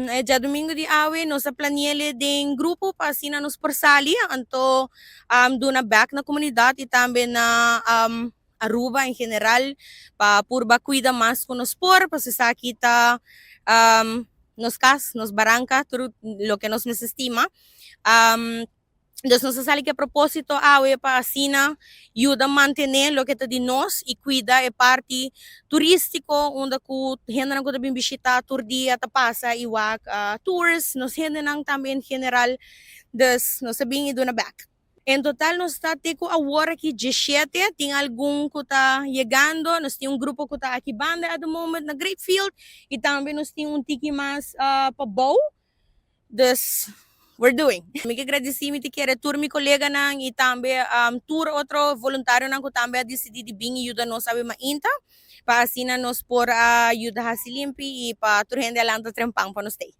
Djadumingu di awe nos a plani'é den grupo pa asina nos por sali, anto duna back na komunidat i tambe na Aruba en general pa purba kuida mas ku nos por, pasobra esaki ta nos kas, nos baranka, tur loke nos mester stima. Dus nos a sali ku e propósito awe pa asina yuda mantené loke ta di nos i kuida e parti turístiko unda ku hendenan ku ta bin bishitá tur dia ta pasa i wak tours, nos hendenan tambe en general. Dus nos a bin i duna bèk. En total nos ta te ku awor aki 17, tin algun ku ta yegando, nos tin un grupo ku ta aki banda at the moment na Grapefield i tambe nos tin un tiki mas pa bou. Dus we're doing. Mi ke gradisí, mi ta kere tur mi koleganan i tambe tur otro voluntarionan ku tambe a disidí di bin i yuda nos awe mainta pa asina nos por a yuda hasi limpi i pa tur hende a lanta trempan pa nos stay.